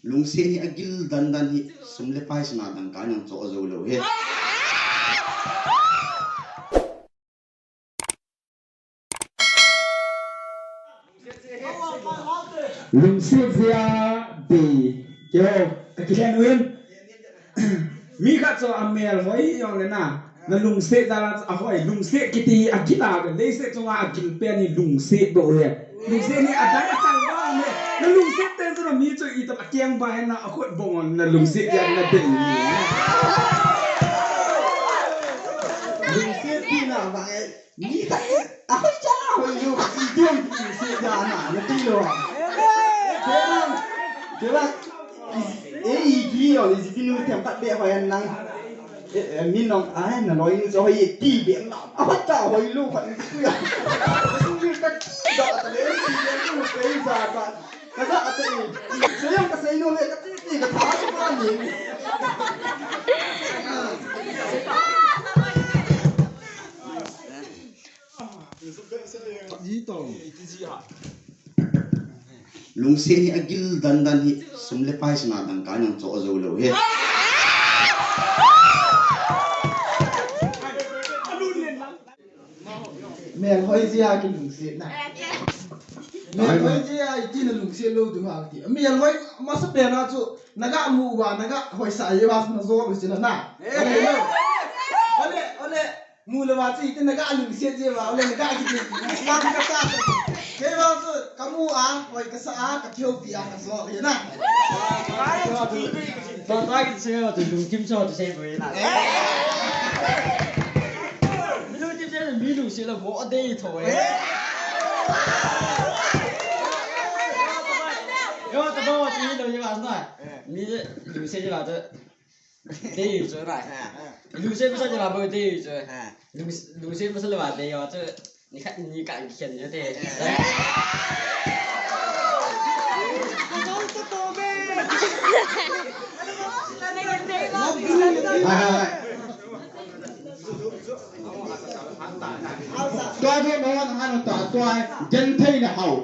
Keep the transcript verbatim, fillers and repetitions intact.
Lungset hi agil dandan hi, sum le pai sina dangka nang cho jou lou hi. Lungset jeh a dei, kei ho, ka kihen uvin. Mi khat chu amel hoi jong le na, na lungset jal a ahoi, lungset kiti hi agil a, leiset chunga agil pen hi lungset bou ahi. Lungset hi adang achang bou ahi. Na lungset pen chu na mi chu itobang akeng ba hen na akhut bong on na lungset jal na dei. Lungset tina bang e. Mi khat, ahoi cha, ahoi lou, i diam ti se ja na, na ti lou. Kei bang, kei bang, i, e, i ki yo, i ki nu tem khat be hoi an nang. E, e, mi nong, ai, na loi nu so hoi ti be na. Ahoi cha, ahoi lou, khat ni ku ya. Ni ka ti da ta le, ti be nu pe ja ka. Ka ja ta e. Se yo ka se no le ka ti ti ka tha so ba ni. Lungset hi agil dandan hi, sum le pai sina dangka nang cho jou lou hi. Mel hoi jeh a kilungset na. Mel hoi jeh a iti na lungset lou ding ham ti. Mel hoi masa pen a chu na ga mu uva, na ga hoisah jeh uva na jo lou sila na. Ole, ole, ole. Mu lou va chu iti na ga lungset jeh uva, ole na ga kiti. Lang ka sa. Kei va chu ka mu a, hoi ka sa a, ka kihoupi a, ka jo le na. Tua, tua kiti chu, tu lungkim chu, tu sei boi na. Mi lungkim chu, mi lungset lou bou dei tho e. Yo, ta bou chu lou jeh uva na. Mi lungset jeh uva chu. Dei chu na. Lungset masa jeh uva bou dei chu. Lung, lungset masa lou va dei yo chu. Ni khat ni khat kikhen je te. Hai, hai, hai. Tua ve mo han ta tua gen thei le hao.